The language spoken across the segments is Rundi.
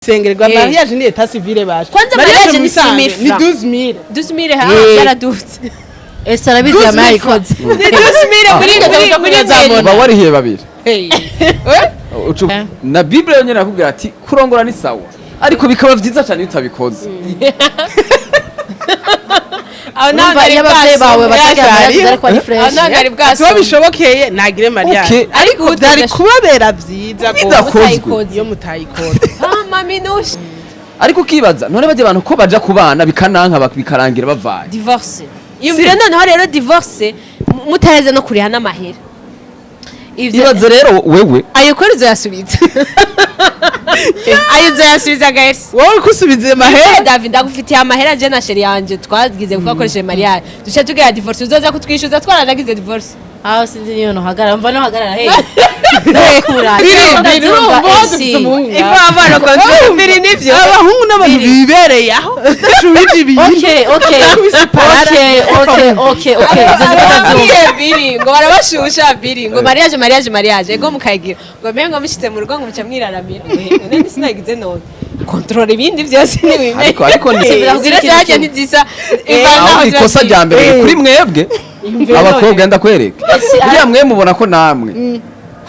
Sengerwa. Mariage ni état civil baje. Kwanza mariage mu ni bisanzwe 6000 ni francs. 12 000. 12 000 ha. Byaradutse. Ese arabizi yama yayikoze. Ni 12 000 muri mairie. Uba warihiye babiri. Hey. Na Bible yonyene irakubwira ati kurongora ni sawa, ariko bikaba vyiza cyane iyo utabikoze. Aho naho Urumva nari iyo abavyeyi bawe bwasome. batagira mariage ariko ari Aho fresh. ntabwo ari Ati bwasome. Babishobokeye nagire mariage. Ariko Byari kubabera vyiza gose Bidakozwe. Mutayikoze. Iyo mutayikora. Ah, mami nushe. Ariko ukibaza none bajya abantu ko baja kubana bikananka, bikarangira bavaye. Divorce, yumvira noneho rero divorce mutareze no kuriha n'amahera. Ivyo Ibaze rero wewe. Ayo kuri uzoyasubiza, ayo uzoyasubiza gahese. Wowe uri kusubiza amahera. David, ndagufitiye amahera je na chéri yanje twagize kuko akoresheje mariage, duce tugira divorce, uzoza kutwishyuza twaranagize divorce. Aho sinzi niyo nohagarara, mva nohagarara he. Biri biri, urumva dufise umuhungu. Ivavano control biri nivyo. Abahungu n'abantu bibereye aho udashubije ibintu. Okay, ivyo ndiko ndavyumva. Ababwiye biri ngo barabashusha, biri ngo mariage, mariage, mariage, ego mukayigira ngo mbe ngo mushitse mu rugo ngo muca mwiraramira, ngo none sinagize none control ibindi byose ntibimenye. Ariko Zira zajya ntizisa. Aho ikosa rya mbere riri kuri mwebwe abakobwa, ndakwereka buriya mwe mubona ko namwe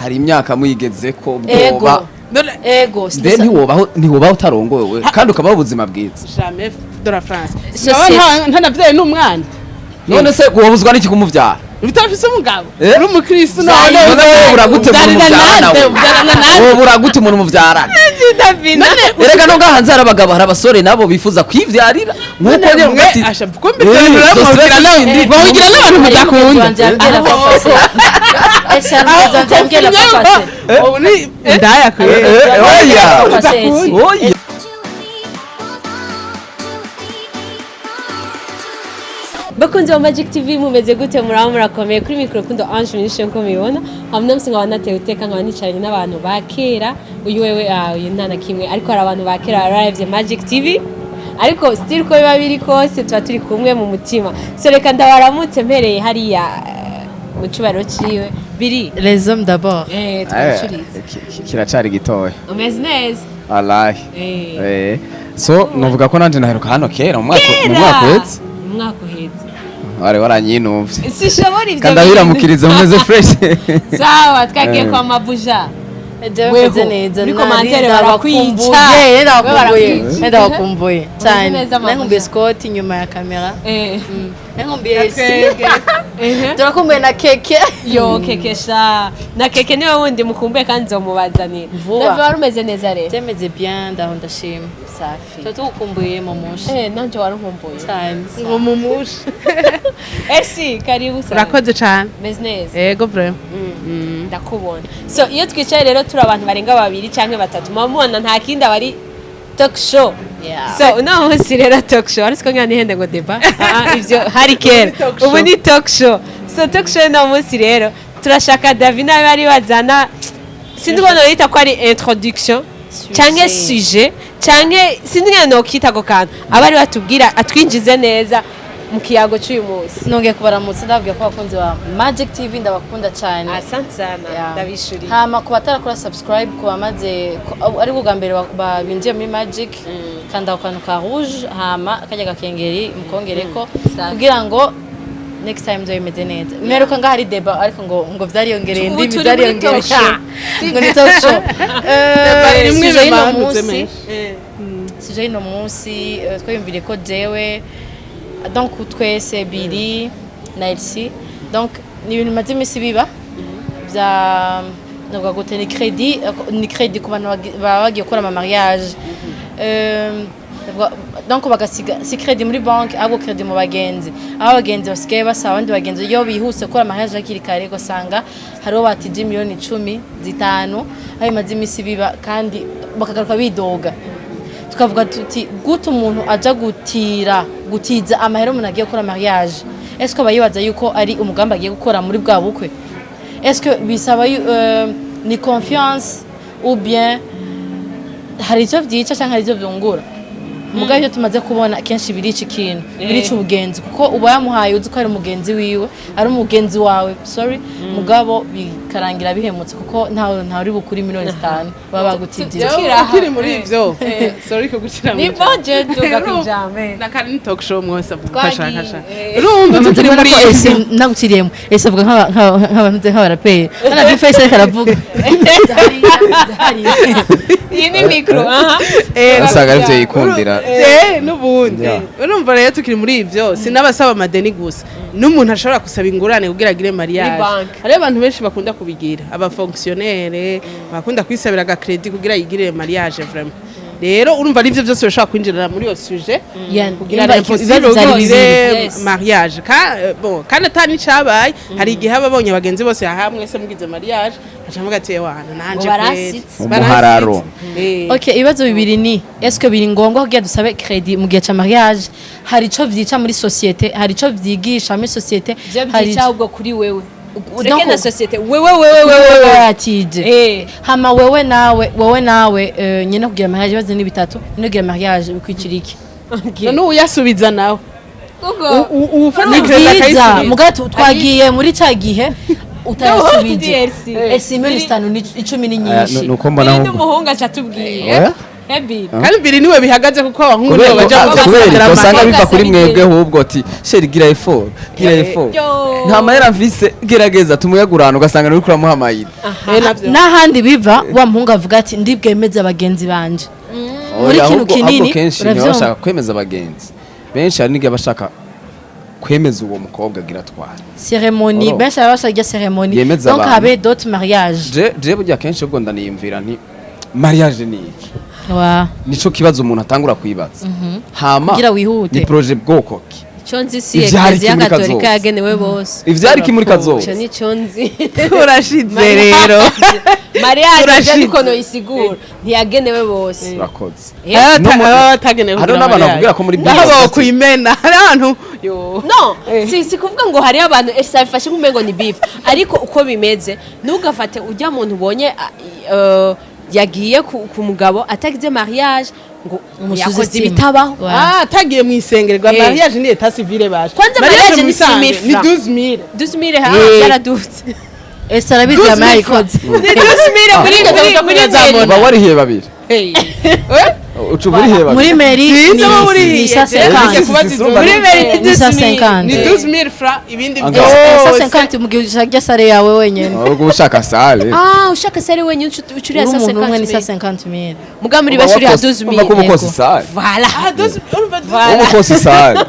hari imyaka muyigeze ko Ego. ubwoba. Ego. Mbe ntiwobaho utarongowe we, kandi ukabaho ubuzima bwiza? Jamais de la France. Société. Ntanavyaye n'umwana. None se wobuzwa n'iki kumuvyara? Utafise umugabo. Eh? Uri umukristo none. None wowe uragute umuntu Uvyarana muvyarana? nande? Wewe Uvyarana nande? wowe uragute umuntu muvyarana? Erega no ngaha hanze hari abagabo, hari abasore nabo bifuza kwivyarira nkuko nyine uvuga ati Asha kumbe izo stress zindi. Bawugira n'abantu mudakunda. Ese mugenzi wanje yambwiye la fois passée. Ubu ni indaya kwe. Oya. Oya. Bakunzi ba Magic TV, mumeze gute? Muraba murakomeye? Kuri mikoro kundo Ange Minishe, nko mubibona hamwe namwe nkaba nateye uteka, nkaba nicaranye n'abantu ba kera. Uyu wewe, uyu nta na kimwe, ariko hari abantu ba kera bararavye Magic TV, ariko still ko biba biri kose tuba turi kumwe mu mutima. So reka ndabaramutse mpereye hariya, mu cubahiro ciwe biri. Les hommes d'abord. Twacurize. Kiracari gitoya. Umeze neza? Wallahi. So novuga ko nanje naheruka hano kera mu mwaka uhetse. Mu mwaka uhetse. Wari waranyinuvye. Sishobora ivyo. Kandi abiramukiriza, mumeze fresh? Sawa, twagiye kwa Mabuja. Jewe Weho, meze neza. muri Nari commentaire ndabakumbuye, barakwica. ndabakumbuye. We barakwica. Ndabakumbuye cyane. Neza, Mabuja. Nankumbuye Scott inyuma ya kamera. Nankumbuye Twebwe. Ehe. Turakumbuye na Keke. Yo Keke sha, na Keke niwe wundi mukumbuye kandi nzomubazanira. Vuba. Ndumva wari umeze neza rero. Byemeze bien, ndaho ndashima. Safi. Tuba tugukumbuye mu mushi. Nanje wari unkumbuye. Cyane. Ngo mumushe. Esi, karibu sana. Urakoze cyane. Meze neza? Ego, vraiment. Ndakubona. So iyo twicaye rero turi abantu barenga babiri canke batatu, muba mubona nta kindi aba ari talk show. So uno munsi rero talk show, ariko nkana nihende ngo débat. Ivyo hari kera. Talk show. Ubu ni talk show. So talk show uno munsi rero turashaka David nawe bari bazana, sinzi ko noyita ko ari introduction canke sujet canke sinzi ngene nokita ako kantu, aba ari batubwira atwinjize neza mu kiyago cy'uyu munsi. Nongeye kubaramutsa, ndababwira ko abakunzi ba Magic TV ndabakunda cyane. Asante sana. Yeah. Ndabishuriye. Hama ku batarakora subscribe, ku bamaze ari bwa mbere binjiye muri Magic, kanda ku kantu ka rouge, hama kajya gakengeri mukongereko Safi. kugira ngo next time byo bimeze neza. Mperuka ngaho ari débat, ariko ngo vyariyongereye Ubu indimi. turi muri Vyariyongereye talk show. ngo ni talk show. Débat irimwo Sujet y'uno ibimanutse munsi menshi. Sujet y'uno munsi, twiyumviriye ko jewe, donc twese Biri na Elsie, donc ni ibintu bimaze iminsi biba bya, navuga gute, ni crédit, ni crédit ku bantu baba bagiye gukora ama mariage. Donc bagasiga si crédit muri banque, ahubwo crédit mu bagenzi, aho abagenzi basigaye basaba abandi bagenzi iyo bihuse gukora mariage hakiri kare, ugasanga hariho batije miliyoni 10, 5, aho bimaze iminsi biba kandi bakagaruka bidoga. Tukavuga tuti gute umuntu aja gutira gutiza amahera umuntu agiye gukora mariage? Est-ce que aba yibaza yuko ari umugambi agiye gukora muri bwa bukwe? Est-ce que bisaba ni confiance ou bien hari icyo vyica canke hari icyo vyungura? Mugabo ibyo tumaze kubona kenshi birica ikintu, birica ubugenzi, kuko uba yamuhaye uzi ko ari umugenzi wiwe, ari umugenzi wawe, sorry, mugabo. Bikarangira bihemutse, kuko ntawe uri bukuri 5 miliyoni baba bagutidije. Ukiri muri ivyo, sorry kugucira. Ni bon, tuga kwijambo. Na kandi ni talk show, mwese Twagiye, mukashaka shaka. Urumva, tukiri muri ko ese naguciriyemo, ese avuga nk'abantu nk'abaraperi hano B-Face, ariko aravuga. Iyi ni micro, aha. Usanga arivyo yikundira. N'ubundi urumva rero, tukiri muri ivyo, sinabasaba amadeni gusa, n'umuntu ashobora gusaba ingurane kugira agire mariage. Muri banki. Hariho abantu benshi bakunda kubigira, abafonctionnaire bakunda kwisabira agacrédit kugira yigirire mariage. Vraiment rero, urumva ari ivyo byose bishobora kwinjirana muri iyo sujet kugira Imva- impossible ibibazo vyari ugire bibiri. Mariage. Bon, kandi atari n'icabaye, hari igihe aba abonye abagenzi bose aha mwese mugize mariage, aca avuga ati: "Ewana nanje Ngo kweri." barasitse. Umuhararo. Okay, ibibazo bibiri ni: est-ce que biri ngombwa kugira dusabe crédit mu gihe ca mariage? Hari ico vyica muri société? Hari ico vyigisha muri société? Ivyo Hari byica ahubwo kuri wewe, ureke Donc- na société, wewe wewe wewe wewe wewe. Yatije. Hama wewe nawe nyene kugira mariage, ibibazo ni bitatu: nyene kugira mariage bikwicira iki? None uyasubiza nawe. Kuko Ufata Ni crédit byiza. akayisubiza. Muga twagiye muri ca gihe utayasubije. DLC. Ese 5 miliyoni ni 10 ni Aya, nyinshi? nuko mbona Biri ahubwo n'umuhungu aca atubwiye. Oya? Ebi. Kandi biri niwe bihagaze, kuko abahungu nibo Kubera baja kubera gusabira. usanga amahanga biva kuri asaba mwebwe ahubwo, ati: "Chéri, gira effort, gira effort, Yo. nta mahera mfise, gerageza tumuyagurana," ugasanga uri kuramuha amayira. N'ahandi biva, wa muhungu avuga ati: "Ndibwemeze abagenzi banje muri Oya, kintu ahubwo kinini." kenshi Uravyumva? ntibaba bashaka kwemeza abagenzi benshi, hari n'igihe bashaka kwemeza uwo mukobwa agira atwara. Cérémonie. Oro. Benshi baba bashaka irya cérémonie. Yemeza Donc abantu. habe dot mariage. Je burya kenshi ubwo ndaniyumvira nti: mariage ni iki? Wa Nico kibazo umuntu atangura kwibaza. Hama Kugira wihute. ni projet bwoko ki? Icyo nzi si Ivyari ekleziya iki muri gatolika kazoza? yagenewe bose. Ivyari iki muri Icyo kazoza? nico nzi. Urashize rero. Mariage Turashize. niko noyisigura, ntiyagenewe bose. Urakoze. Batagenewe. Hariho n'abantu bakubwira ko muri naho business bokwimena, hari abantu yo. No, si kuvuga ngo hariho abantu ese bifashe nk'umengo ni beef, ariko uko bimeze, ntugafate ujya muntu ubonye yagiye ku mugabo atagize mariage ngo yakoze Umusuzestima. ibitabaho. Wa. Ah, atagiye mu isengero rwa mariage ni état civil baje. Kwanza mariage mu ni isanzwe 6 000 ni francs. 12000. 12000 ha yaradutse. Ese arabizi yama yayikoze. Ni 12000 muri mairie. Uba warihiye babiri. Hey. Uca uba urihiye babiri. Muri mairie Sinzi abo ni buriya. ni sa Jewe 50. kubaza izo- Muri mairie ni Ni sa 12000. 50. Ni 12000 francs, ibindi Angahe? Sa byose. 50 mu gihe ushaka irya salle yawe wenyene. Ahubwo ushaka salle. Ah, ushaka salle wenyine ucuriya Uri sa umuntu umwe ni sa 50000. 50 mille. Muga muri bashuri ha 12000. Umva ko uba ukoze salle. Voilà. Ah, 12 urumva. Uba ukoze salle.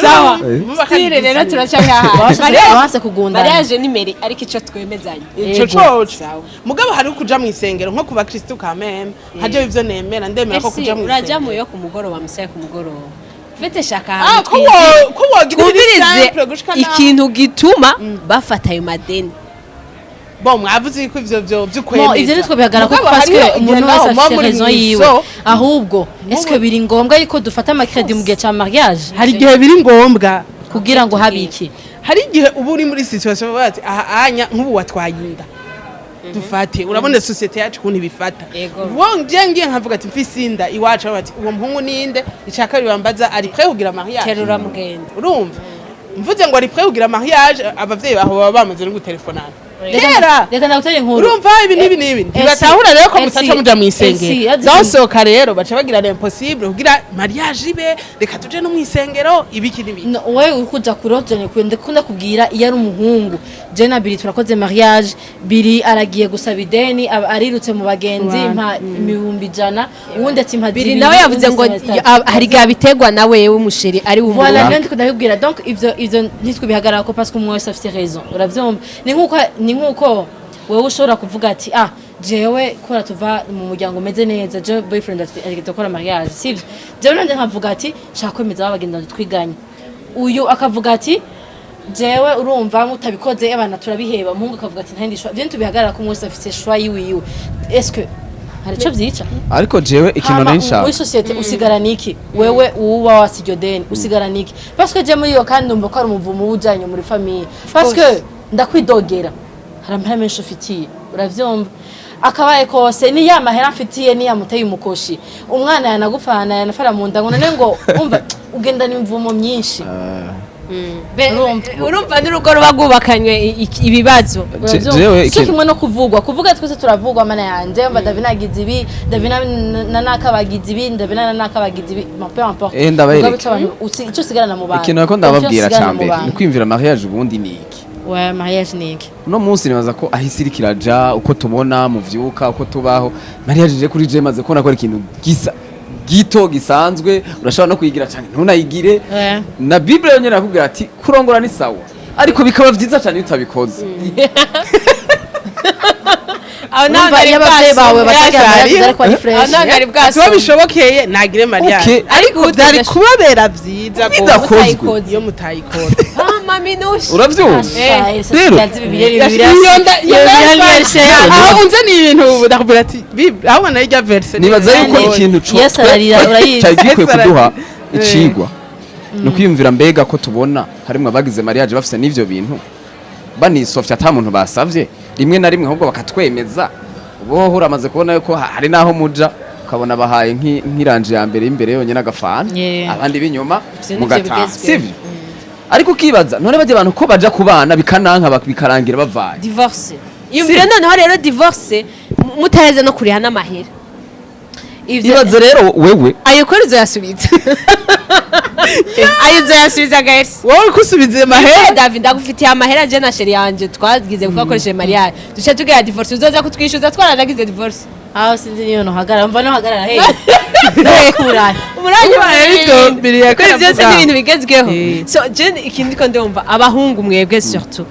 Sawa. Urumva kandi Style rero 12 000. turaca nkaha. Abanse kugundana. Mariage ni mairie, ariko ico twemezanye. Ico coco, mugabo hari ukuja mu isengero nko ku bakristu kameme haje, ivyo nemera, ndemera ko Ese kuja mu uraja isengero. muyo ku mugoroba, musaye ku mugoroba fete shaka Ah, ahantu ko wo ko wogira ibiri twumvirize simple gushika naho. ikintu gituma bafata ayo madeni. Bon, mwavuze ko ivyo byo vy'ukwemeza. Mo ivyo nitwo bihagarara ko Mugabo parce que hariho igihe umuntu naho wese muba afite muri raison mw'iso, yiwe. Ahubwo est-ce que biri ngombwa yuko dufata amacrédit mu gihe ca mariage? Hari igihe biri ngombwa. Kugira ngo habe iki? Hari igihe uba uri muri situation bavuga ati: "Aha anya nk'ubu watwaye inda." Dufate, urabona société yacu ukuntu ibifata. Yego. Wongeye ngiye nkavuga ati: "Mfise inda," iwacu bavuga ati: "Uwo muhungu ninde?" Icya kabiri bambaza: "Ari prêt kugira mariage?" Terura mugenda. Urumva, mvuze ngo ari prêt kugira mariage, abavyeyi baho baba bamaze no gutelefonana kera. Reka ndagutera inkuru. Urumva, ibi n'ibi n'ibi ntibatahura rero ko mutaca muja mu isengero. Dasohoka rero baca bagira l'impossible kugira mariage ibe, reka tuje no mu isengero, ibiki n'ibiki. No, wewe uri kuja kurojanye kwe, ndakunda kubwira iyo ari umuhungu. Je na Biri turakoze mariage, Biri aragiye gusaba ideni, arirutse mu bagenzi: "Mpa 100,000," uwundi ati: "Mpa Biri zibiri," nawe yavuze uwundi ngo ati: "Mpa zitatu." Hari igihe abiterwa nawe w'umuchéri ari Voilà, w'umuhungu. niyo ndiko ndabibwira. Donc ivyo ntitwibihagarara ko parce que umwe wese afite raison. Uravyumva, ni nkuko wewe ushobora kuvuga ati: "Ah, jewe kora tuva mu muryango umeze neza, jewe boyfriend ati gukora mariage, sivyo?" Jewe nanje nkavuga ati: "Shaka kwemeza babagenda twiganye." Uyu akavuga ati: "Jewe urumva mutabikoze abana turabiheba." Umuhungu akavuga ati: "Ntandi choix." Vyo ntitubihagarara ko umwe wese afite choix yiwiwe. Est-ce que hari ico vyica? Ariko jewe ikintu Hama nari nshaka muri société usigara niki? Wewe uba wasi iryo deni usigara niki? Parce que je muri iyo kandi numva ko ari umuvumo uba ujanye muri famille, parce que ndakwidogera, hari amahera menshi ufitiye. Uravyumva, akabaye kose ni ya mahera mfitiye, ni yamuteye umukoshi, umwana yanagufana yanafara mu nda ngo none ngo umva ugendana imivumo myinshi. Urumva. Urumva n'urugo ruba rwubakanywe ibibazo. Jewe cyo kimwe no kuvugwa, kuvuga twese turavugwa. Mana yanje, mba Davina agize ibi, Davina na naka bagize ibi, Davina na naka bagize ibi, bon, peu importe. Ndabereka. Mugabo ico abantu ico usigarana mu bantu, Ikintu nako ndababwira confiance ca usigarana mu mbere bantu. ni kwiyumvira mariage ubundi ni iki. Ouais, mariage ni iki? Uno munsi nibaza ko aho isi iriko iraja, uko tubona muvyuka, uko tubaho, mariage je kuri je maze kubona ko ari ikintu gisa gito gisanzwe, urashobora no kuyigira cyane ntunayigire. Na Bible yonyene irakubwira ati kurongora ni sawa, ariko bikaba vyiza cyane iyo utabikoze. Aho Urumva ntabwo iyo abavyeyi bawe batagira mariage ariko ari Aho fresh. Ntabwo ari Ati bwasome. Bishobokeye nagire mariage, Okay. ariko byari kubabera vyiza ko Bidakozwe. Mutayikoze. Iyo mutayikora. Ah, mami nushi. Uravyumva rero? Aho unze ni ibintu ndakubwira ati Bible aho nayo irya verse. Nibaza yuko ikintu Yesu ararira, urayizi. cari gikwiye Yesu kuduha ararira. icigwa ni ukwiyumvira mbega ko tubona harimwo abagize mariage bafise n'ivyo bintu banisofya, ata muntu basavye, rimwe na rimwe ahubwo bakatwemeza. Ubu uramaze kubona yuko hari n'aho muja ukabona bahaye nk'iranje ya mbere y'imbere yonyine agafana, abandi b'inyuma Ivyo nivyo mugataha, bigezweho. sivyo? Ariko ukibaza none bajya abantu ko baja kubana bikananka, bikarangira bavaye. Divorce. Yumvire noneho rero divorce mutareze no kuriha n'amahera. Ivyo Ibaze rero wewe. Ayo kweri uzoyasubiza, ayo uzoyasubiza gahese. Wowe uri kusubiza amahera. David, ndagufitiye amahera je na chéri yanje twagize kuko akoresheje mariage, duce tugira divorce, uzoza kutwishyuza twaranagize divorce. Aho sinzi niyo nohagarara, mva nohagarara he, ndakura. Umuranye. Urumva rero ibyo biri Kuri byose yakoravuga. ni ibintu bigezweho. So je ikindi ndiko ndumva, abahungu mwebwe surtout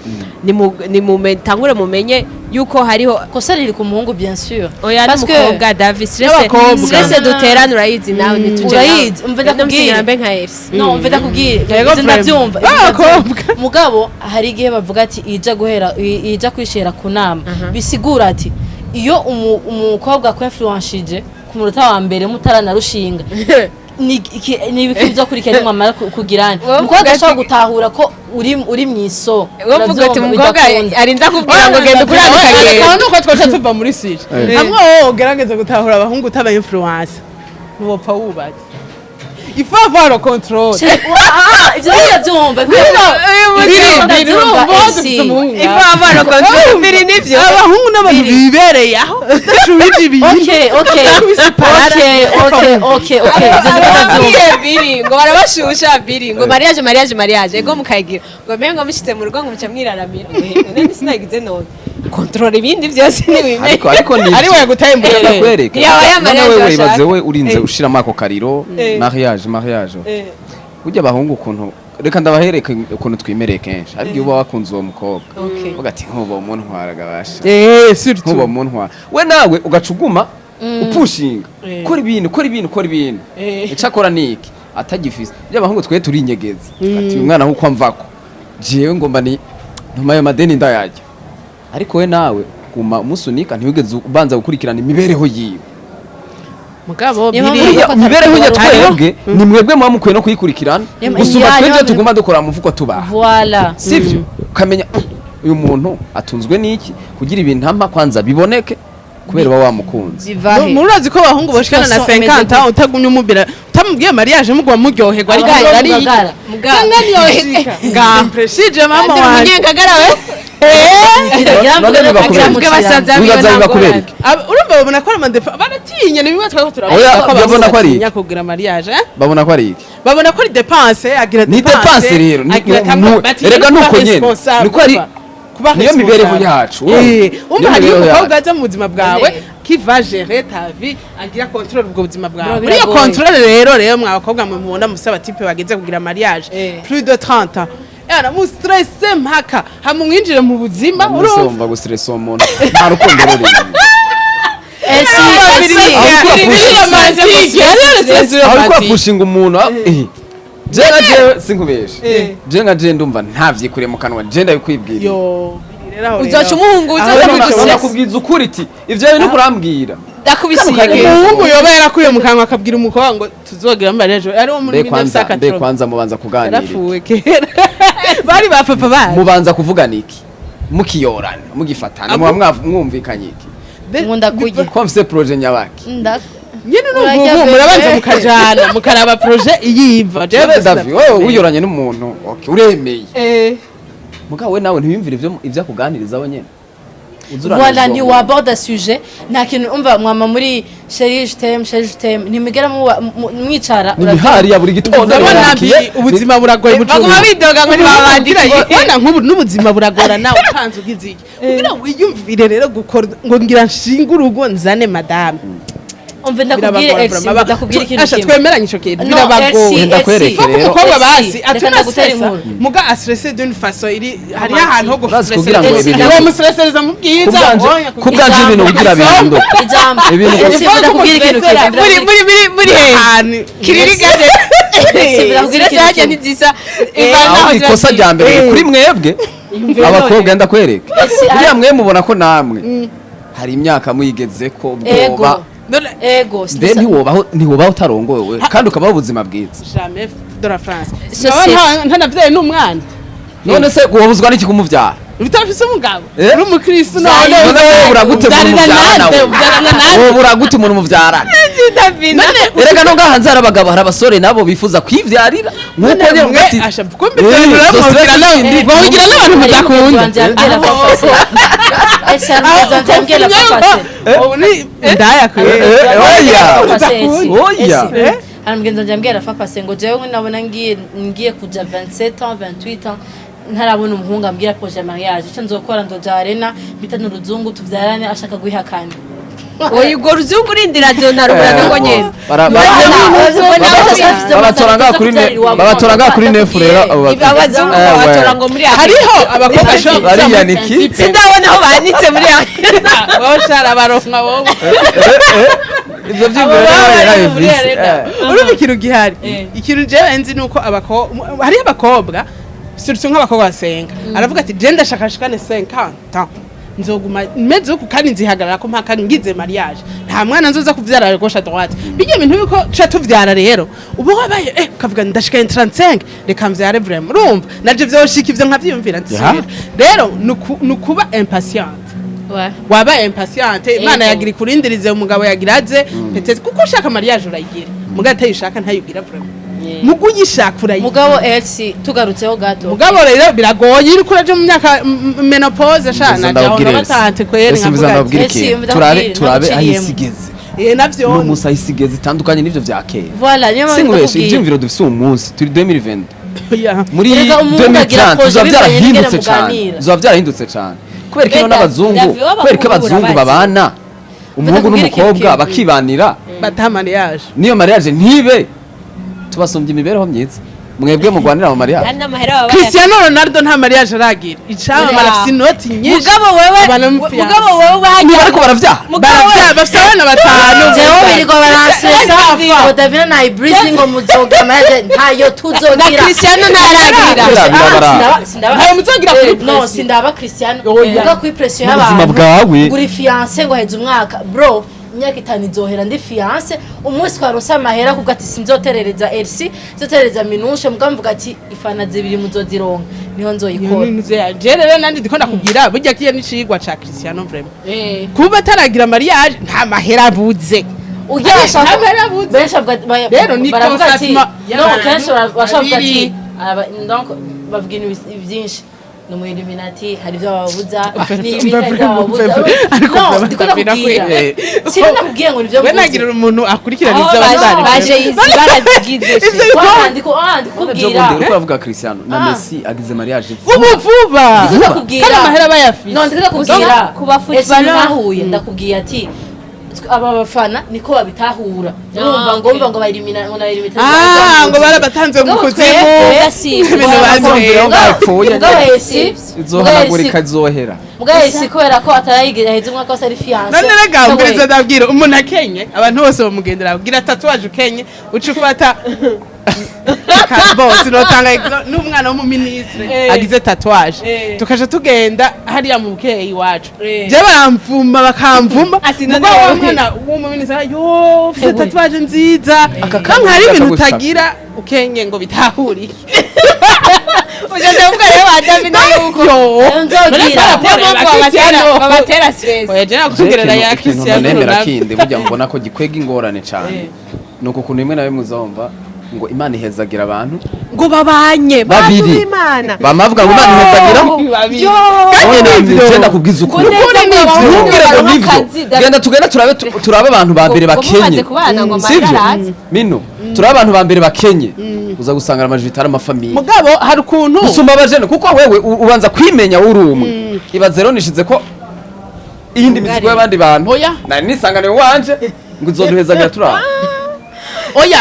ni mume tangure mumenye yuko hariho Kosa riri ku muhungu, bien sûr. Oya, Parce que- n'umukobwa David, stress N'abakobwa. stress duterana urayizi nawe, ntituje. Urayizi, umva ndakubwira. Mbe nka Elsa. No, umve ndakubwira. Yego, Ivyo vraiment. ndabyumva, ivyo B'abakobwa. ndabyumva. Mugabo hari igihe bavuga ati ija guhera ija kwishera ku nama, bisigura ati iyo umukobwa akwinfluenshije ku munota wa mbere mutaranarushinga, ni ibiki bizokurikira nimwamara kugirana? Wowe Umukobwa uvuga ashobora ati- gutahura ko uri mw'iso. Wowe uvuga ati umukobwa arinza kubwira ngo genda ukurane Aho ukagenda. nuko twaca tuva muri sujet. Hamwe wowe ugerageza gutahura abahungu utaba influence, ntiwopfa wubatse. Il faut avoir le contrôle. Ivyo ndabyumva. Biri urumva dufise umuhungu. Il faut avoir le contrôle, biri nivyo. Abahungu n'abantu bibereye aho udashubije ibintu. Okay, ivyo ndabyumva. Ababwiye biri ngo barabashusha, biri ngo mariage, mariage, mariage, ego mukayigira ngo mbe ngo mushitse mu rugo ngo muca mwiraramira, ngo none sinagize none contrôle, ibindi byose ni Ariko ni Ari we yagutaye mu Eh. ndakwereka. Yaba ya None mariage wewe bashaka. ibaze we urinze ushiramo ako kariro mariage, mariage burya abahungu ukuntu, reka ndabahereke ukuntu twimereye kenshi, ariko iyo uba wakunze uwo mukobwa uvuga ati nkuba muntwara gabasha, Surtout. nkuba muntwara we, nawe ugaca uguma upushinga, kora ibintu, kora ibintu, kora ibintu. Icyo akora ni iki atagifise ibyo abahungu twe turinyegeza, ati uyu mwana nkuko amvako jewe ngomba ni ntuma ayo madeni ndayajya, ariko we nawe guma umusunika, ntiwigeze ubanza gukurikirana imibereho yiwe. Mugabo Niyo biri mpamvu Buriya imibereho ya Hariho- twebwe ni mwebwe muba mukwiye no kuyikurikirana gusumba niyo twebwe tuguma dukora mu mufuko tubaha. Voilà. Sivyo? Ukamenya uyu muntu atunzwe n'iki kugira ibintu ampa kwanza biboneke, kubera uba wamukunze. Bivahe? Murazi ko abahungu boshikana na Situation imeze 50 ans utagumye umubira, utamubwiye mariage, muguma muryoherwa, ariko Abahungu ari bagara. Simpreshije mama wanje. Umunyengagara we. None biba kubera iki? Bwe basaza biwe Wibaza biba ntabwo kubera iki? Urumva babona ko ari amadefa, baratinya, ni bimwe twari turavuga Oya, ko babona ko ari iki? batinya kugira mariage, eh? Babona ko ari iki? Babona ko ari dépense, agira Ni dépense rero, agira batinya erega kuba nuko nyene, responsable, niko ari- kuba niyo mibereho responsable. yacu, urumva? Umva Niyo hariyo mibereho umukobwa yacu. aza mu buzima bwawe qui va gérer ta vie, agira contrôle ubwo buzima bwawe. Bro, Muri iyo biragoye. contrôle rero mwa bakobwa mwe mubona mufise abatipe bageze kugira mariage plus de 30 ans, era mu stresse mpaka hamwe mwinjire mu buzima. Umunsi Urumva wumva gustressa uwo muntu nta rukundo rurimo. Aho uriko urapushinga umuntu, je nka jewe sinkubeshe, je nka jewe ndumva ntavyikuriye mu kanwa, je ndabikwibwiriye. Uzoca umuhungu uzoza Aho kubigustressa. nakubwiza ukuri iti ivyo bintu kurambwira. Ndakubisiye. Umuhungu yoba yarakuye mu kanwa akabwira umukobwa ngo tuzogira mariage ari wo muri Mbe kwanza, mbe 1980 kwanza mubanza kuganira iki? Yarapfuwe kera, bari ba papa bacu. Mubanza kuvugana iki mukiyorana, mugifatana, muba mwumvikanye iki? Nkunda kurya. Ko mfise projet nyabaki? Nyene Urajya n'ubu bebe. murabanza mukajana mukaraba projet iyiva. Jewe Jewe Davi, wewe wiyoranye n'umuntu, okay, uremeye. Mugabo we nawe ntiyumvire ivyo akuganirizaho nyene. Uza Voilà, uranezwa ni umuntu. waborda sujet, nta kintu umva mwama muri "chéri, je t'aime, chéri, je t'aime", ntimigera mwicara. Ni imihari ya buri gitondo. Ndabona yandikiye. ubuzima buragoye. Baguma bidoga ngo ntibabandikiye. Bona nk'ubu n'ubuzima buragorana, utanze ugize iki kugira ngo wiyumvire rero gukora ngo ngira nshinge urugo nzane madame. Umve ndakubwire, Birabagora, Elsie, vraiment. ndakubwire ikintu Asha, kimwe. twemeranye ico kintu, No, birabagoye. Elsie, Ndakwereke Elsie. Kuko rero. umukobwa Elsie, basi reka atuna ndagutera stressa inkuru. muga astresse d'une façon iri hariyo ahantu ho Urazi kugira ngo gustressa, ibintu- uwo mustresseriza mu bwiza. Oya, Kubwanje ibintu kugira bihinduke. Ijambo. Ibintu- Elsie, ndakubwira ikintu kimwe. Muri he? Ahantu Kiriri gade. Elsie, ndakubwira ikintu Zirajya kimwe. ntizisa. Aho ikosa rya mbere riri kuri mwebwe abakobwa, ndakwereka. Elsie, Buriya mwe mubona ko namwe hari imyaka muyigeze ko Ego. ubwoba. None Ego. Mbe ntiwobaho utarongowe kandi ukabaho ubuzima bwiza? Jamais de la France. Société. Ntanavyaye n'umwana. None se wobuzwa n'iki kumuvyara? Utafise umugabo Eh? uri umukristo Zayi. none None wowe uragute umuntu uvyarana muvyarana? nande? Wowe Uvyarana nande? wowe uragute umuntu muvyarana? Erega no ngaha hanze hari abagabo, hari abasore nabo bifuza kwivyarira nkuko nyene mwe uvuga ati asha kumbe Eh, ibyo izo stress zindi. bawugira n'abantu mudakunda. Elsie, hari mugenzi wanje yambwiye la fois passée. Ubu ni indaya kwe. Oya. Oya. Eh? Hari mugenzi wanje yambwiye la fois passée ngo jewe nabona ngiye kuja 27 ans, 28 ans, ntarabona umuhungu ambwira projet ya mariage, icyo nzokora nzoja arena mpitane uruzungu tuvyarane ashaka guihakana. Oya, urwo ruzungu urindira zonarubura nubwo nyene. Babatora ngaha kuri nefu rero abo Abazungu Eh, babatora we. ngo muri Afrika. Hariho abakobwa bashobora kuja Bariya muri ni ki? principe. Sindabona aho banitse muri Afrika. Wowe shara baronka wowe. Ivyo Abo vyiyumviro baba rero bari muri yarabivise. arena. Urumva ikintu gihari, ikintu jewe nzi ni uko hariho abakobwa, surtout nk'abakobwa basenga, aravuga ati je ndashaka shikane 50 ans nzoguma meze uku kandi nzihagarara ko mpaka ngize mariage, nta mwana nzoza kuvyara gauche à droite, bijya bintu yuko ca tuvyara rero ubu wabaye ukavuga ndashikanye 35 reka mvyare. Vraiment urumva naje vyoshika ivyo nkavyiyumvira nsubira rero nukuba impatiente. Waba impatiente, Imana Ego. yagira ikurindirize umugabo yagira aze peut-être, kuko ushaka mariage urayigira, mugabo atayishaka ntayugira. Vraiment mugu uyishaka urayigira. Mugabo Elsie, tugarutseho gato. Mugabo rero biragoye iyo uriko uraja mu myaka ménopause shana Ndababwire jaho batante kweri Ese mbiza nkavuga ati ndababwire Ese ikintu. ndababwire, Turabe aho ndaguciriyemo. isi igeze. Navyo. Uno munsi aho isi igeze itandukanye n'ivyo vya kera. Voilà, niyo mpamvu Sinkubeshe, ndakubwiye. ivyiyumviro dufise uyu munsi turi 2020, Ya. muri Erega umuhungu agira 2030 projet bizoba bivanye vyarahindutse n'ingene cane. muganira. Bizoba vyarahindutse cane kubera ko ino Mbega, n'abazungu, Davi, w'abakobwa kubera ko abazungu urabazi. babana umuhungu Ndakubwira ikintu n'umukobwa kimwe. bakibanira, Bata mariage. niyo mariage ntibe, tubasumbye imibereho myiza mwebwe mugwanira mu mariage. Kandi n'amahera baba Cristiano Ronaldo nta mariage aragira, icamamara, Oya. afise inoti nyinshi. Mugabo wewe, Abana b'umufiyanse. mugabo wewe hajya Niba ariko baravyara. Mugabo wewe Baravya bafise abana batanu. Jewe birirwa baransesa Safa. ngo Davina na Ibreezy ngo muzoga mariage, ntayo tuzogira. Na Cristiano ntaragira. Bira- birabara. Ntayo muzogira kuri No, presi. sindaba Cristiano. Oya. Muga kuri pression N'ubuzima y'abantu bwawe. ngo uri fiancé, ngo heze umwaka, bro, imyaka 5 izohera ndi fiancé, umunsi twaronse amahera kuvuga ati sinzoterereza Elsie, sinzoterereza Minushe, muga mvuga ati ifana zibiri muzozironka, niho nzoyikora. Je rero nandi ndiko ndakubwira burya kiye n'icigwa ca Cristiano, vraiment kuba ataragira mariage nta mahera abuze. Ugira bashaka Nta mahera abuze. Benshi bavuga Rero ni baravuga ati consentement no y'abantu kenshi bashaka kuvuga ati babiri. Donc bavuga ibintu byinshi, ni umu Illuminati, hari ibyo bababuza, ni ibi, hari ibyo bababuza. Ariko No, ndiko ndakubwira, sino nakubwiye ngo nivyo we mvuze. nagira umuntu akurikirana Aho ibyo abasitari. baje izi barazigize. Wa, ndiko Ejo ndikubwira. bundi uriko uravuga Cristiano na Messi agize mariage ubu vuba. Ndiko ndakubwira. Kandi amahera bayafise. No, ndiko ndakubwira. Ku ba Ese footballer. nahuye ndakubwiye ati aba bafana niko babitahura, urumva ngo umva ngo bayirimina ngo nayirimita. Ah, ngo barabatanze mu kuzimu. Ibintu bazi. Bapfuye. Mugabo esi izohanagurika, izohera. Mugabo esi kubera ko atarayigira aheze umwaka wose ari fiancé. None rega umviriza, ndabwira umuntu akenye abantu bose bamugendera, abwira tatouage ukenye uca ufata bose notanga n'umwana w'umuminisitiri agize tatouage, tukaja tugenda hariya mu bukeye iwacu, je baramvuma bakamvuma. Ati none mugabo wa wewe. mwana w'umuminisitiri yo ufite Ewe. tatouage nziza. Aka kandi hari ibintu kagushaka. utagira ukenye ngo bitahurike. Ujaje kuvuga rero ba David yuko Yo. Nzogira. niyo mpamvu babatera stress. Oya, je nakugerera ya Ikintu Cristiano ntanemera Ronaldo. kindi burya mbona ko gikwega ingorane cane, ni uku kuntu rimwe na rimwe uzumva ngo Imana ihezagira abantu Ngo babanye bantu babiri, b'Imana. bamavuga ngo Imana ihezagira. Babiri. Yo. None Nivyo. je ndakubwiza ukuri. Ngo neza ngo abahungu Ntubwire ngo baronke nivyo. akazi, Genda tugenda turabe, turabe abantu ba mbere Ngo mumaze bakenye. kubana ngo Sivyo? amagara aze. Mino, turabe abantu ba mbere bakenye, uza gusanga amajwi ari amafamille. Mugabo hari ukuntu Gusumba abajene, kuko wewe ubanza kwimenya uri umwe. Ibaze rero nishize ko iyindi mizigo y'abandi bantu. Oya. Nari nisanganiwe wanje ngo uzoduhezagira turaba. Oya,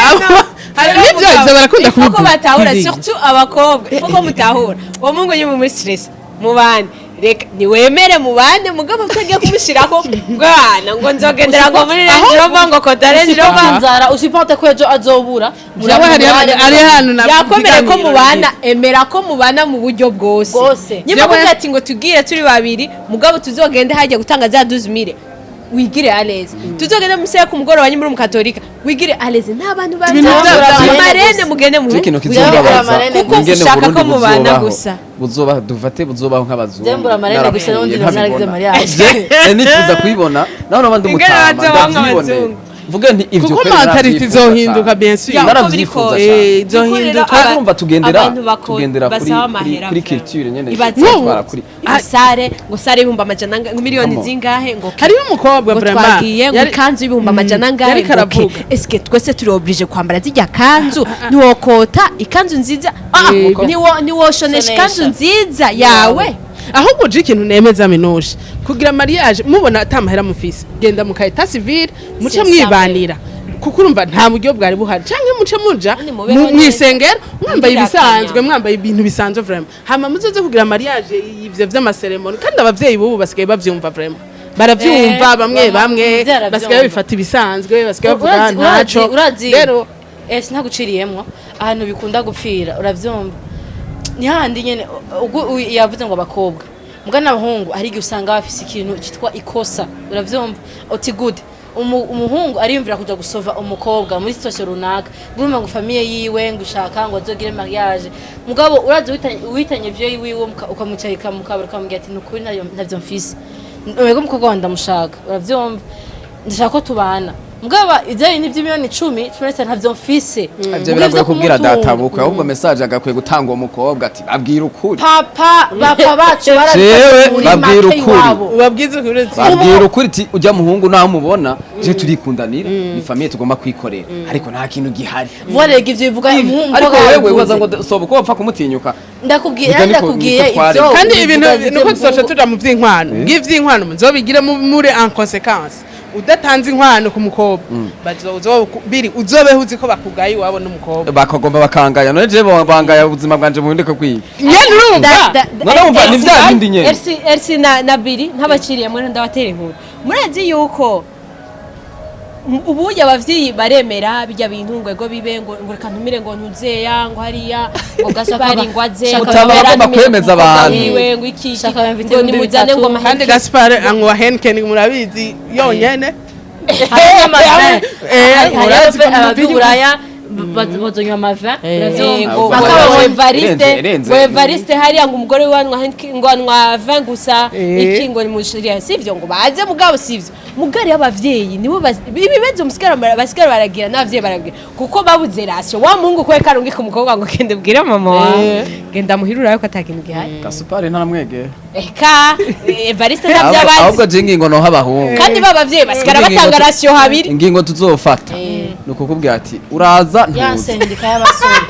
hari n'ibyo, ivyo barakunda Ifo ko kubivuga. batahura, surtout abakobwa, ifo ko mutahura uwo mungu nyuma muri stress mubane. Reka niwemere mubane, mugabo utagiye kumushirako bwana ngo nzogendera ngo muri Range Rover, ngo kota Range Rover. Inzara usupporte ko ejo azobura. Jewe hari hano na Yakomere ko ibiganiro. mubana, emera ko mubana mu buryo bwose. Bwose. Nyuma Jewe- kuvuga ati ngo tugire turi babiri, mugabo tuzogende hajya gutanga za 12 mille, wigire à l'aise, tuzogende museye ku mugoroba nyuma uri umukatolika, wigire à l'aise, nta bantu Ibintu baza marene, mugende mu Je ikintu Uyabura kizombabaza amarene kuko ingene ushaka Burundi ko mubana buzobaho. gusa. Buzobaho, dufate buzobaho nk'abazungu. Jembura amarene gusa, n'ubundi Narapfuye, naragize ntabibona. mariage. Je nifuza kuyibona naho nabandi Ingene umutama bazobaho ndavyiboneye. nk'abazungu. Mvuge nti ivyo Kuko kweri mentality naravyifuza izohinduka, cane. bien sûr. Ya, uko biri Naravyifuza kose. cane. Izohinduka. Kuko rero Urumva tugendera abantu tugendera kuri basaba amahera kuri vraiment. culture nyene Ibaze twara kuri ngo sare, ngo sare 100,000, ngo miliyoni Come on. zingahe, ngo Hariho umukobwa ngo vraiment twagiye ngo ikanzu 100,000 angahe, yariko ngo okay. aravuga. Eske twese turi obligé kwambara zijya kanzu? Ntiwokota ikanzu nziza? Ah, niwoshonesha ikanzu nziza yawe? Ahubwo je ikintu nemeza minushe, kugira mariage mubona atamahera mufise, genda mu ka état civil muce C'est ça. mwibanira, kuko urumva nta buryo bwari buhari, canke muce muja Kandi mubeho neza. mw'isengero mwambaye Mugira ibisanzwe, akanya. mwambaye ibintu bisanzwe vraiment, hama muzoze kugira mariage ivyo vy'amaseremoni. Kandi abavyeyi bubu basigaye bavyumva vraiment, baravyumva bamwe bamwe baravyumva. Basigaye babifata ibisanzwe, basigaye bavuga ntaco. Urazi Rero sinaguciriyemwo, ahantu bikunda gupfira, uravyumva, ni hahandi nyene ubwo yavuze ngo abakobwa mbwa n'abahungu, hari igihe usanga bafise ikintu cyitwa ikosa, uravyumva, uti gute umuhungu ariyumvira kuja gusova umukobwa muri situation runaka, urumva ngo famille yiwe ngo ushaka ngo azogire mariage, mugabo urazi witanye ivyo yiwe, ukamwicarika mukabara, ukamubwira ati nukuri ntavyo mfise, wego umukobwa wawe ndamushaka, uravyumva, ndashaka ko tubana, mugabo ivyo bintu vy'imiliyoni 10, 15 ntavyo mfise. Ivyo Mugabo biragoye ivyo kubwira kumutunga. data bukwe, ahubwo message agakwiye gutanga uwo mukobwa ati babwira ukuri. Papa, bapa bacu Jewe barabifashe muri babwira make ukuri. iwabo. Ubabwize ukuri uti Babwira ukuri ati ujya muhungu naho mubona je turikundanira, ni famille tugomba kwikorera, ariko nta kintu gihari. Vuba ivyo bivuga umuhungu Ariko umukobwa wewe yabivuze. waza ngo soba uko wapfa kumutinyuka. Ndakubwiye, Biga ndakubwiye niko twari. ivyo Kandi ubivuga ibintu ivyo nuko tuzoca muhungu. tuja mu vy'inkwano, bw'ivy'inkwano muzobigire muri en conséquence. Udatanze inkwano ku mukobwa, biri uzobeho uzi ko bakugaye iwabo n'umukobwa. Bakagomba bakangaya, none je bangaya ubuzima bwanje buhindike kwiga. Nyene urumva. None wumva ni vya bindi nyene. Elsi, Elsi na Biri ntabaciriye muri, ndabatera inkuru. Murazi yuko ubuye abavyeyi baremera bijya bintu ngo ego bibe, ngo reka ntumire ngo ntuzeya, ngo hariya ngo Gaspari ngo aze ngo Mutaba Bera bagomba ntumire kwemeza umukobwa abantu. wiwe, ngo iki iki, Shaka bamfite ngo nimuzane ngo 3000. Kandi amahera. Gaspar anywa Heineken, murabizi yonyene. Hariho amavin. Murazi ko mu Abavy'uburaya bazonywa amavin, uravyumva. Ngo Bakaba ngo Evariste, Irenze, ngo Evariste hariya ngo umugore wiwe anywa Heineken, ngo anywa vin gusa. Iki ngo nimushiriya sivyo, ngo baze, mugabo sivyo mugari y'abavyeyi nibo ibibazo musigara basigara baragira n'abavyeyi baragira, kuko babuze ration wa muhungu kwe karungika umukobwa ngo genda ubwire mama wawe, genda muhirura yuko atakintu gihari. Gasupari ntaramwegera. Eka Evariste ntavyo abazi. Ahubwo je ingingo noha abahungu. Kandi ba bavyeyi basigara batanga ration habiri. Ingingo tuzofata ni ukukubwira ati uraza Ya ntuza. sendika y'abasore.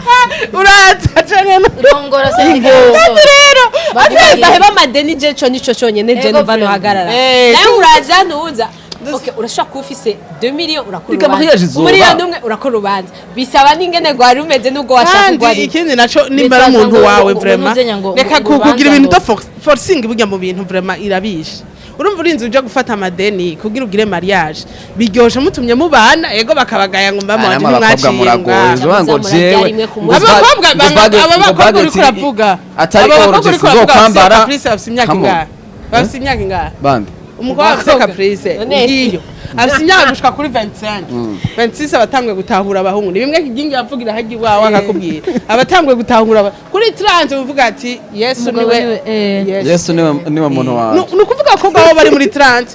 Uraza canke Rongora sendika y'abasore. Rero Bavuga abavyeyi baheba amadeni, je co nico conyene je Ego numva friend. nohagarara. Nawe uraza ntuza, okay, urashobora kuba ufise 2 millions, urakora Reka mariage izoba. umuriyoni umwe, urakora urubanza, bisaba n'ingene rwari rumeze n'ubwo washaka Kandi urwo ari. ikindi naco, nimba ari umuntu wawe vraiment, ntuzenya ngo reka urubanza kugira ibintu ngo- do forcing burya mu bintu vraiment irabishe. Urumva urinze uja gufata amadeni kugira ugire mariage, biryoshe mutumye mubana, ego bakabagaya ngo mbama wanje Namwe abakobwa ntimwaciye muragoye ngaha. uvuga ngo Murabyara jewe rimwe ku munsi. Abakobwa aba bakobwa uriko uravuga, atari aba bakobwa origin uriko uravuga bafise uzokwambara. Caprice, bafise imyaka Come on. ingahe? Bafise imyaka ingahe? Bande? Umukobwa afise Caprice None ngiyo. Afise imyaka gushika kuri 25, 26, abatanguye gutahura abahungu. Ni bimwe Kigingi yavugira hajya iwawe akakubwira, abatanguye gutahura kuri 30 uvuga ati Yesu Umugabo niwe. niwe, eh. Yesu. Yesu niwe muntu wawe. Ni ukuvuga ko abo bari muri 30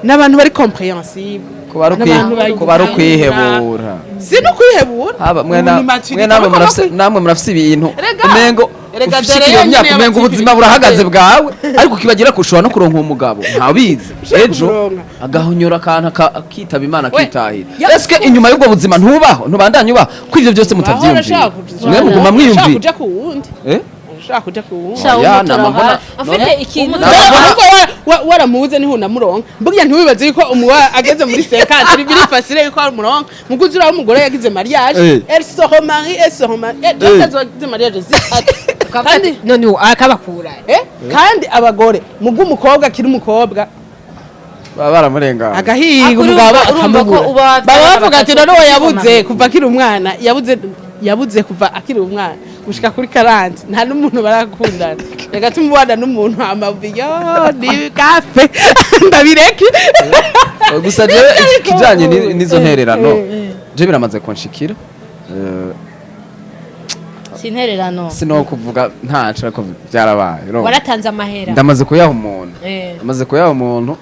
n'abantu bari compréhensible. N'abantu bari Kuba ari ukwihebura. Si no kwihebura. Haba mwe Ubu na ni maturité. mwe namwe Urumva murafise ko namwe murafise ibintu umengo erega ufise dore iyo yonyene myaka, umengo y'abatifite. ubuzima burahagaze bwawe, ariko ukibagira ko ushobora no kuronka uwo mugabo, ntabizi Ushobora ejo kumuronka. agahonyora akantu akitaba Imana, We, akitahira. Eske inyuma y'ubwo buzima ntubaho, ntubandanye ubaho, ko ivyo byose mutavyiyumvira? Mwe muguma Ushaka mwiyumvira. kuja ku wundi. Eh? Ushaka kuja ku wundi. Sha, Oya, umutora nama mbona- hafi. Afite ikintu. Ahubwo waramubuze niho unamuronka. Burya ntiwibaze yuko umuwa ageze muri 50 biri facile yuko umuronka. Muguzi uraho umugore yagize mariage, elle se remarie, elle se remarie, yagize mariage zitatu kandi. None ubu akabakura. Kandi abagore mugu umukobwa akiri umukobwa Baba baramurengana. agahiga Ariko umugabo urumva ko akamubura. uba Baba bavuga ati none uwo yabuze batatu kuva akiri umwana, yabuze kuva akiri umwana gushika kuri 40, nta n'umuntu barakundana. Reka tumubana n'umuntu amabuye ni kafe ndabireke. Gusa jewe ikijanye n'izo ntererano, je biramaze kunshikira. Si intererano. Sino kuvuga ntaco, ariko byarabaye, urumva. Waratanze amahera? Ndamaze kuyaha umuntu. Ndamaze kuyaha umuntu,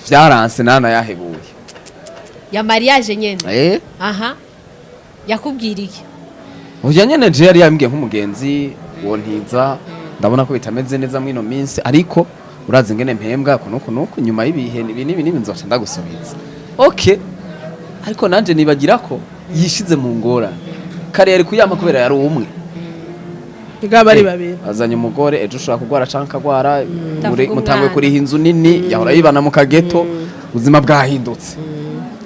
vyaranse, nanayahebuye. Ya mariage nyene? Eh. Aha, yakubwira iki? Oya nyene, je yari yambwiye nk'umugenzi wontiza, ndabona ko bitameze neza mwino minsi, ariko urazi ingene mpembwa kuno kuno, nyuma y'ibihe ibi n'ibi n'ibi nzoca ndagusubiza. Okay, ariko nanje nibagira ko yishize mu ngorane. Kare yari kuyama kubera yari umwe. Bwa bari babiri. Azanye umugore, ejo ushobora kugwara canke akagwara. Ndavuga Mutanguye umwana. kuriha inzu nini yahora yibana mu kageto, ubuzima bwahindutse.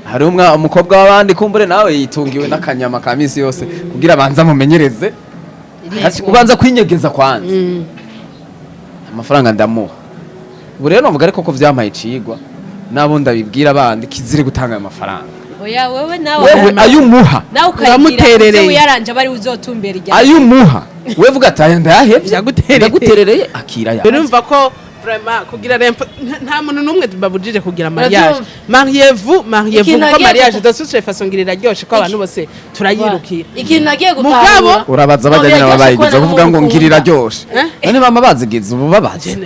Hari umukobwa w'abandi kumbure nawe yitungiwe n'akanyama ka misi yose, kugira abanze amumenyereze. Ati, ubanza kwinyegeza kwanza. Amafaranga ndamuha. Ubu rero novuga ariko ko vyampaye icigwa, nabo ndabibwira abandi, kizire gutanga ayo mafaranga. Oya, wewe nawe. Wewe ayo umuha, Nawe ukayigira. Uramuterereye. Uze uyaranje aba ari uzotumbera irya. Ayo umuha wewe, vuga ati aya ndayahevye. Ndaguterereye. Ndaguterereye, akira ya. Urumva ko vraiment kugira rempo nta muntu n'umwe babujije kugira mariage. Uravyumva? Mariez-vous, mariez-vous, Ikintu kuko nagiye mariage de toute façon ngira iraryoshe, ko abantu bose turayirukira. Ikintu nagiye Mugabo- gutahura. Urabaza bajya nyina babayigize kuvuga ngo ngira iraryoshe. Eh? None bama bazigize ubu babaze.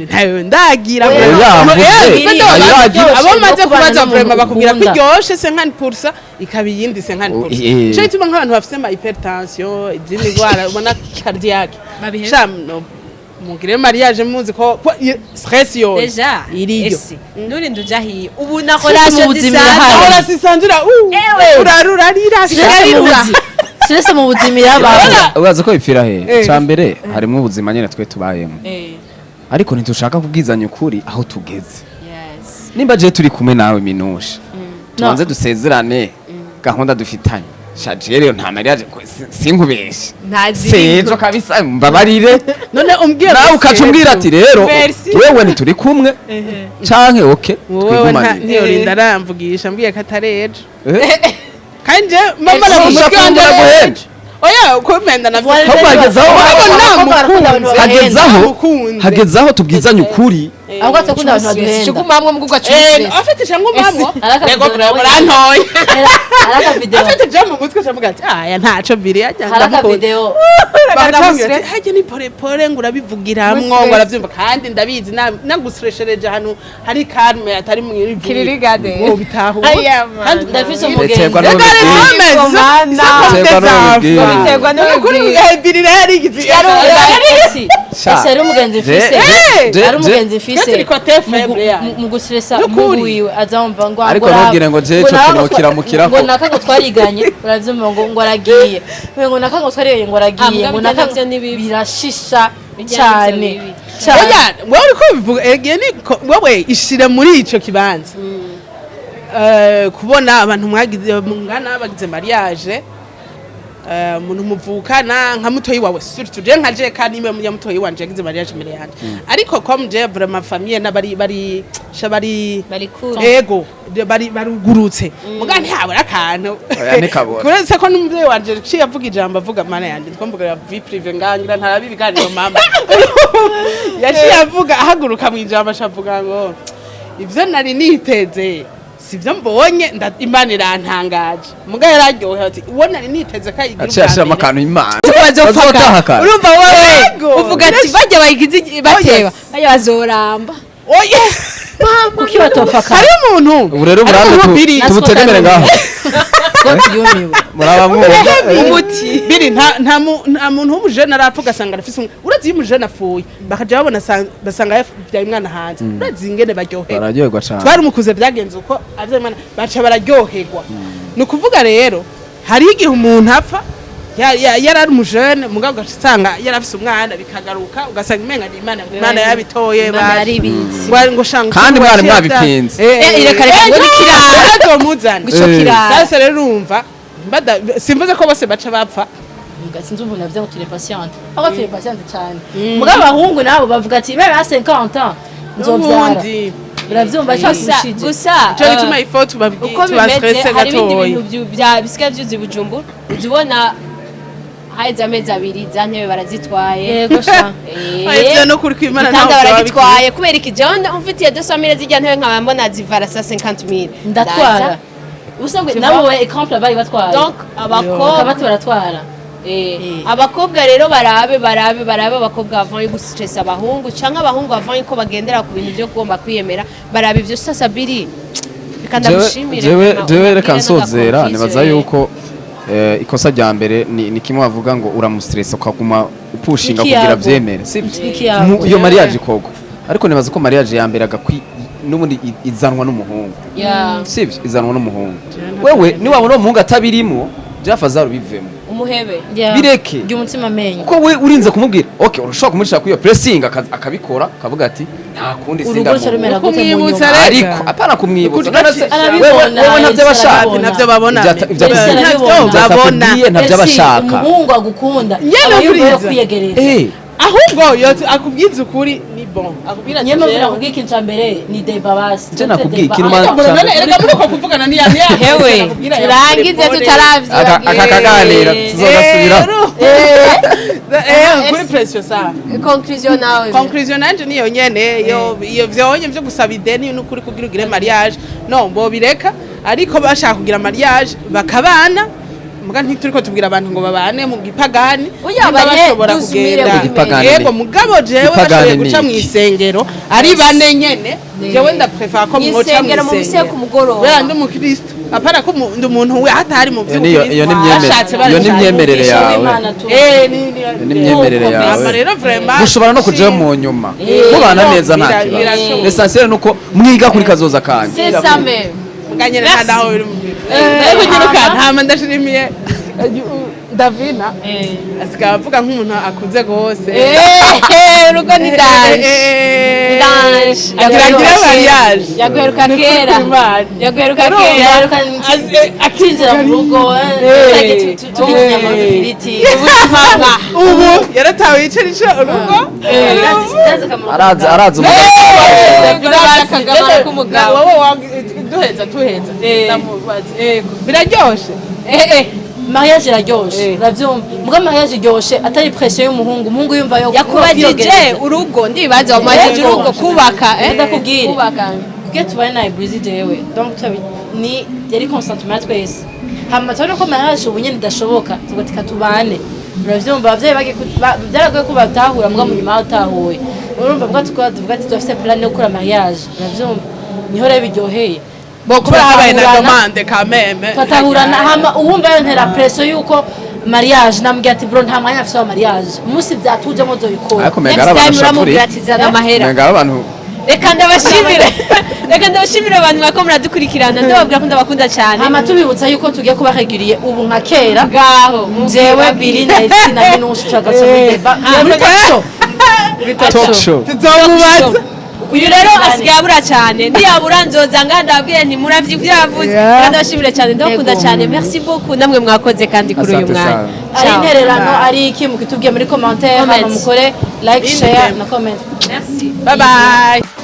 Ntayo ndagira. Oya, mvuze, ayiragira. Abo maze No kubana kubaza n'umuntu vraiment bakubwira ko ukunda. iryoshe 50%, ikaba iyindi 50%. Oh, Cyo gituma nk'abantu bafite ama hypertension, izindi ndwara ubona cardiaque, Babihebe. sha no mugire mariage muzi ko stress yo Déjà iriyo. Ese nurinde uja hiyo ubu na Stress mu relation buzima zisanzwe. irahari. Ahora sisanzura Ewe. urarurarira. Stress mu buzima, stress mu buzima irabaho. Uraza ko bipfira he? Eh. Ca mbere harimwo ubuzima nyene twe tubayemo, ariko ntitushaka kubwizanya ukuri aho tugeze. Yes. Nimba je turi kumwe nawe Minusha, tubanze dusezerane gahunda dufitanye. Shaje rero nta mariage sinkubeshe. Ntazi. Sejo kabisa, mbabarire. None umbwira Nawe ukaca umbwira ati rero Merci. wewe ntituri kumwe canke okay, Wowe nta twigumanire. ntiyorinda aramvugisha mbwiye ko atari ejo. Eh? Kandi je mama na Ese mutwe ushaka wanje kumbura ari guhenda? ejo. Oya, kumenda na Ahubwo hagezaho namukunze. hagezaho Namukunze. hagezaho tubwizanye ukuri. Ahubwo atakunda abantu baduhenda. Chukuma mwe mugugwa. Eh, afite cyangwa umamwo Araka rego video nawe. murantoye. Araka video. Afite je mu mutwe cyangwa ati aya ntaco biri ajya. Haraka video. Bagacambwira ati hajya ni pore pore, ngo urabivugiramwo, ngo arabyumva, kandi ndabizi nagusureshereje ahantu hari calme atari mu ivu. Kiriri garden. Ngo bitahura. Aya, man. Kandi Ndafise umugenzi. Biterwa n'ubibwira. Biterwa n'ubibwira. Biterwa kuri n'ubibwira. biri rero yarigize. Ese Sha. ese ari umugenzi mfise. Ari umugenzi mfise. Twe turi côté faible yayo. Mu gustressa Nukuri. umugu wiwe azamva ngo Ariko ngo ntubwire ngo je ngo ico nawe kintu kiramukirako. ngo naka ngo twariganye, uravyumva, ngo aragiye, ngo naka ngo twariganye, ngo aragiye, Ah, ngo mbwa naka bijya navyo ni bibi. birashisha Bijya cyane navyo bibi. cyane. Oya, wowe uriko ubivuga egiye ni wowe ishire muri ico kibanza. Kubona abantu mwagize mungana bagize mariage, umuntu muvukana nka mutoyi wawe, surtout je nka je kandi nimwe ya mutoyi wanje yagize mariage imbere yanje, ariko comme je vraiment famille n'abari bari sha bari Bari cool. Ego bari barugurutse, muga ntihabura akantu. Oya, ntikabura. Kuretse ko n'umuvyeyi wanje ciye avuga ijambo, avuga mana yanje twamvuga vie privée ngangira ntarabi ibiganiro, mama yaciye avuga ahaguruka mu ijambo acavuga ngo Ivyo nari niteze sivyo mbonye. Imana irantangaje, muga yararyohewe ati uwo nari niteze ko ayigira Aciye ashiramo ubwa mbere. akantu Imana Bazopfa. Bazotaha kare. Urumva wowe Yego. uvuga ati bajya bayigize bateba, Yes. bajya bazoramba. Oya. Kuki batopfa kare? Hariho umuntu, Ubu rero hariho murambe umuntu biri tubutegemere ngaho. Ko yumiwe. Muraba mwumva. Umuti. Biri nta muntu w'umujene arapfa ugasanga arafise urazi iyo umujene apfuye bakaja babona basanga yavyaye umwana hanze, urazi ingene baryoherwa? Bararyoherwa cane. Twari umukuze, byagenze uko avyaye umwana baca bararyoherwa. Ni ukuvuga rero hariho igihe umuntu apfa yari ari umujene, mugabo ugaca usanga yari afise umwana, bikagaruka ugasanga umenga ni Imana, Imana yabitoye. Imana yaribitse. Ngo shanga Kandi mwari mwabipinze. Reka, reka, ngo nikirara. Azomuzana. Ngo ico kirara. Sasa rero urumva simvuze ko bose baca bapfa. Muga sinzi umuntu avuze ngo turi patiente, ahubwo turi patiente cyane. Muga abahungu nabo bavuga ati même à 50 ans nzovyara. N'ubundi Uravyumva cyo? Gusa Gushije. gusa ico gituma ifo uko bimeze, tubastresse hari ibindi gatoyi. bintu bisigaye byuzuye i Bujumbura. Ujya ubona haheze amezi 2, za ntebe barazitwaye. Yego sha. Ivyo no kuri kw'Imana Ibitanda ntaho baragitwaye. Kubera iki? Jewe umfitiye 200 000, zirya ntebe nkaba mbona zivara sa 50 000. Ndatwara ubusanzwe. Tu Nabo vois? écran plat bari batwaye. Donc abakobwa Akabati baratwara. Abakobwa rero barabe, barabe, barabe. Abakobwa bavanye gustressa abahungu, canke abahungu bavanye ko bagendera ku bintu byo kugomba kwiyemera, barabe ivyo. Sasa biri reka ndagushimire. Jewe reka ubwire nsozera. n'agakonklusion, Nibaza yuko ikosa rya mbere ni kimwe bavuga ngo uramustressa, ukaguma upushinga kugira Ikiyago. vyemere, sibyo? Ikiyago. Iyo mariage ikorwa, ariko nibaza ko mariage ya mbere agakwi n'ubundi izanwa n'umuhungu, sibyo? Izanwa n'umuhungu. Wewe niwabona uwo muhungu atabirimo, byafazaro bivemo. Umuhebe. Yeah. Bireke. Jya umutima amenyo. Kuko we urinze kumubwira, okay, urashobora kumushaka kuri iyo pressing, akabikora, akavuga ati nta kundi Urugo sindamuha. ruca rumera gute mu Kumwibutsa nyuma? rero. Ariko apana kumwibutsa. Ukuri None se Arabibona, wewe ntabyo abashaka. arabibona. Ntabyo babona. Ibyo Ntabyo Arabibona. babona. Atakubwiye ntabyo Elsie, abashaka. umuhungu agukunda Nyene aba yumva yo ubwiza. kwiyegereza. Ahubwo yo akubwiza ukuri ni bon, akubwira ati Niyo mpamvu jewe- nakubwiye ikintu ca mbere ni débat basi. Je nakubwiye ikintu Ariko none erega muri uko kuvugana ni ya Hewe, turangize tutaravyibagiye. Aka kaganiro tuzogasubira. Kuri pression sa Conclusion nawe. Conclusion nanje niyo nyene, yo iyo vyonye vyo gusaba ideni n'ukuri kugira ugire mariage, no bo bireka. Ariko bashaka kugira mariage bakabana, muga ntituriko tubwira abantu ngo babane mu gipagani. Oya, nimba bane bashobora 12 000 kugenda. Igipagani Yego, mugabo jewe Igipagani bashoboye ni guca iki? mw'isengero ari bane nyene, jewe ndaprefer ko mwoca Mw'isengero mu misi yo ku mugoroba. Kubera ndi umukristo, apana ko ndi umuntu we hatari mu Iyo niyo iyo ni vy'ubukristo. Bashatse imyemerere, iyo ni barashaka. imyemerere Umwigisha yawe. w'Imana tu. Ni Ni imyemerere yawe. Ama rero vraiment Mushobora no kujayo mu nyuma mubana neza, nta kibazo. Birashoboka. L'essentiel nuko mwiga kuri kazoza kanyu. C'est ça même. Muganyene nta naho biri mu ariko nyine ukantama. Ndashimiye Davina, asigaye avuga nk'umuntu akuze gose. Urugo ni danger. Danger. Agira agire mariage. Yaguheruka kera. Yaguheruka kera. Yaruka akinjira mu rugo, turya inyama n'udufiriti. Ubu yaratawe ico nico urugo. Araza, araza umugabo. Akamaro k'umugabo. Wowe duheza tuheza ndamubaza, biraryoshe. Mariage iraryoshe, uravyumva? Muga mariage iryoshe atari pression y'umuhungu. Umuhungu yumva yo Yakubajije kwiyogereza. urugo, ndibaza wamajije urugo kubaka, eh? Ndakubwire. Kubaka. Kugira tubane na Breezy, jewe donc ni yari consentement twese, hama tubona ko mariage ubu nyene idashoboka, tuvuga ati tubane. Uravyumva? Abavyeyi bagiye byaragoye ko batahura, muga mu nyuma batahuye. Urumva bwa tukaba tuvuga ati turafise plan yo gukora mariage. Uravyumva? Niho rero biryoheye. Bo kubera habaye na Turatahurana. demande quand même. Turatahurana, hama uwumva yontera pression yuko mariage, namubwira ati bro, nta mwanya afise wa mariage, umunsi vyatujemo nzobikora. Ariko menga Next ari time abantu uramubwira shafuri. ati zana amahera. Menga ari abantu. Reka ndabashimire abantu bako muradukurikirana, ndababwira ko ndabakunda cyane. Hama tubibutsa yuko tugiye kuba régulier ubu nka kera. Ngaho. Jewe, Bili na Elsie na Minushe turagarutse muri débat, muri talk show. Talk show. Tuzomubaza. Uyu rero asigaye abura cyane, ntiyabura nzoza ngaha ndababwire nti muravye ivyo yavuze. Reka ndabashimire cyane, ndabakunda Yego. cyane. Merci beaucoup, namwe mwakoze kandi kuri uyu Asante mwanya. sana. Ari Ciao. intererano, ari iki, mukitubwiye muri commentaire. Comment. Hama mukore like, share na comment. Merci. Bye bye.